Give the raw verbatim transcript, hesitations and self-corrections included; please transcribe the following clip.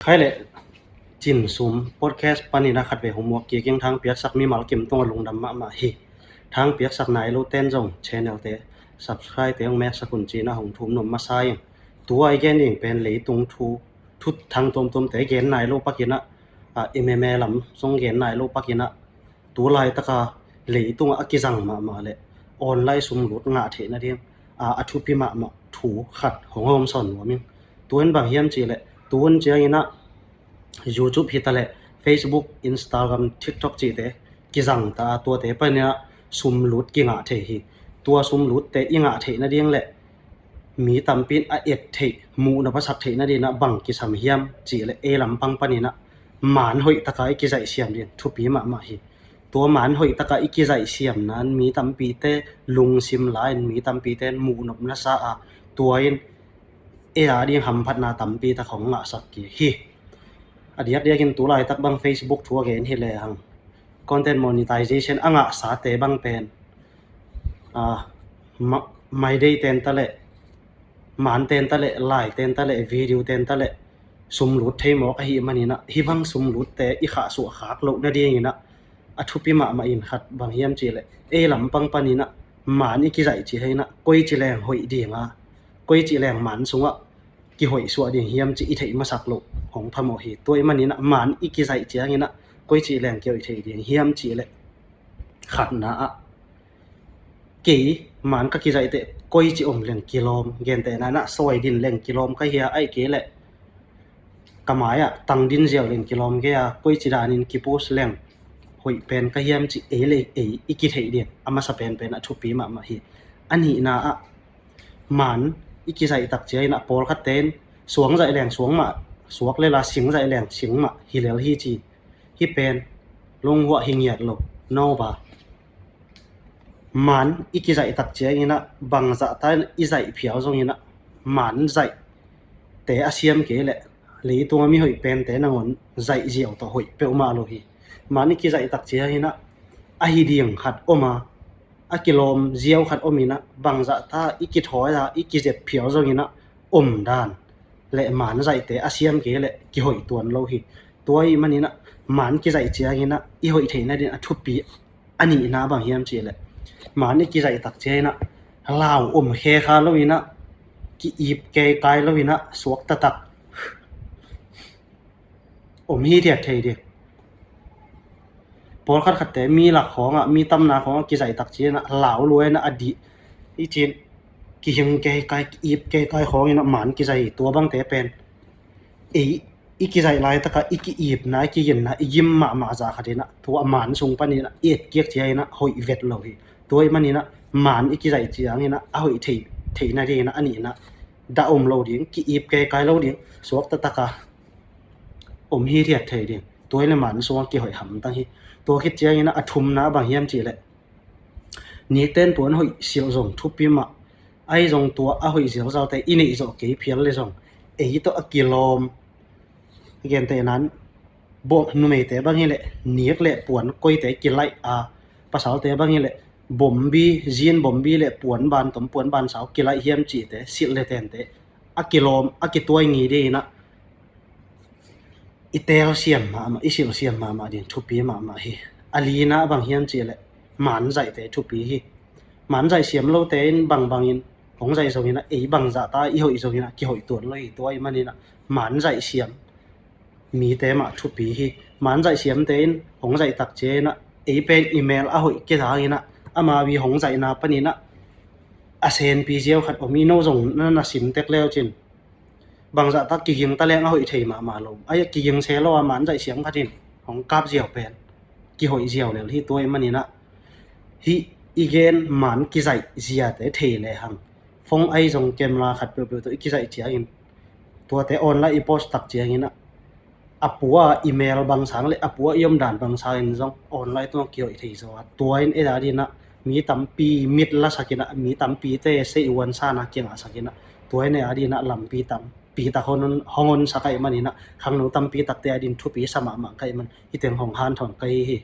Khai le Cin Sum podcast panin a khat ve hong muak kik ing. Thang piaksak mimal kim tungah lungdam mahmah hi. Thang piaksak nai lo ten zong channel te subscribe te hong meksak un ci-in a hong thum nuam masa ing. Tua i gen ding pen leitung thu, thu thang tuamtuam te gen nai lo pakin a, a, M M A lam zong gen nai lo pakin a, tu laitaka leitungah a kizang mahmah le online sumlut ngah theih nading a, a thupi mahmah thu khat hong hawm sawn nuam ing. Tuin bang hiam cih leh tun ciangin a YouTube hi ta leh Facebook, Instagram, TikTok cihte kizang ta a, tuate panin a sumlut kingah thei hi. Tua sumlutte i ngah theih nading le mi tampi in a et theih, muh nop a sak theih nading a bang kisam hiam cih leh ei lampang panin a maan hoih taka i kizaih siam ding thupi mahmah hi. Tua maan hoih taka i kizaih siam nan mi tampite lungsim la in, mi tampite muh nop na sa a, tua in ei a ding hamphatna tampi tak hong ngahsak kik hi. A diakdiakin tu laitak bang Facebook thu a gen hi lehang content monetization a ngahsate bang pen, a, ma-, Meitei ten ta leh, maan ten ta leh, lai ten ta leh, video ten ta leh sumlut thei mawk ahih manin a, hih bang sumlutte i khahsuah khak loh nadingin a, a thupi mahmah in khat bang hiam cih leh ei lampang panin a maan i kizaih ciangin a koici leng hoih ding a, koici leng maan sungah kihoih suah ding hiam cih i theih masak loh hong phamawh hi. Tua ahih manin a maan i kizaih ciangin a koici leng kihoih thei ding hiam cih leh khatna ah kei maan ka kizaih teh koici om leng kilawm, gentehna in a sawi din leng kilawm ka hi a, ahih kei leh ka mai ah tang din ziau leng kilawm kei a, koici danin kipost leng hoih pen ka hiam cih ei le ei i kitheih ding a masa penpen a thupi mahmah hi. A nihna ah maan i kizaih tak ciangin a pawlkhatte in suang zaih leng suang mah, suak lel a sing zaih leng sing mah hi lel hi ci. Hih pen lunghuah hi ngiat lo, no ba. Maan i kizaih tak ciangin a bangzah ta in i zaih phial zongin a maan zaihte a siam kei leh leitung a mi hoih pente nangawn zaih ziau tawh hoih peuhmah lo hi. Maan i kizaih tak ciangin a a hi ding khat om a, a kilawm ziau khat om in a, bangzah ta i kithawi a i kizep phial zongin a om dan le maan zaihte a siam kei leh kihoih tuan lo hi. Tua ahih manin a maan kizaih ciangin a i hoih theih nading a thupi a nihna bang hiam cih leh maan i kizaih tak ciangin a lau om khe kha lo in a, ki-ip keikai lo in a, suak taktak om hithiat thei ding. Pawlkhat khatte mi lak khawngah, mi tamna khawngah kizaih tak ciangin a lau lua in a, a dih i cin kihing keikai, ki-ip keikai khawngin a maan kizaih hi. Tua bangte pen ei i kizaih laitakah i ki-ipna, i kiginna, i gim mahmah zah khat in a, tua maan sung panin a i et kiak ciangin a hoih vet lo hi. Tua ahih manin a maan i kizaih ciangin a a hoih theih, theih nadingin a a nihna dah om lo ding, ki-ip keikai lo ding, suak taktak a om hithiat thei ding. Tua in le maan sungah kihoih hamtang hi. Tua khit ciangin a a thumna bang hiam cih leh nikten tuan hoih silh zong thupi mah, ahi zong tua a hoih ziauziaute i neih zawh kei phial le zong ei tawh a kilawm, gentehna in bawh numeite bang hi leh nik le puan koite kilaih a, pasalte bang hi leh bombi, zin bombi le puan ban tom, puan ban sau kilaih hiam cihte, silh le tente a kilawm, a kituai ngi dingin a i telsiam mahmah, i silhsiam mahmah ding thupi mahmah hi. A lina bang hiam cih leh maan zaihte thupi hi. Maan zaih siam lote in bangbangin hong zaih zongin a, ei bangzah ta i hoih zongin a kihoih tuan lo hi. Tua ahih manin a maan zaih siam mite mah thupi hi. Maan zaih siamte in hong zaih tak ciangin a, ei pen i mel a hoih kei hangin a, amau i hong zaihna panin a a senpi ziau khat om hi. No zong na na sim tek leu cin bangzah tak kiging ta leng a hoih thei mahmah lo. Ai, kiging se lo a maan zaih siam khat in hong kap ziau pen kihoih ziau lel hi. Tua ahih manin a hih i gen maan kizaih ziate thei lehang phone ahi zong camera khat peuhpeuh tawh i kizaih ciangin, tuate online i post tak ciangin a, a pua i mel bang sang le a pua i omdan bang sangin zong online tungah kihoih thei zaw a, tua in ei a dingin a mi tampi mit lasakin a, mi tampite sei uan sana kingahsakin a, tua in ei a dingin a lampi tampi tak hong hon, hong honsak ahih manin a, khangno tampi takte a dingin thupi sa mahmah ka hih man hih teng hong hanthawn ka hi hi.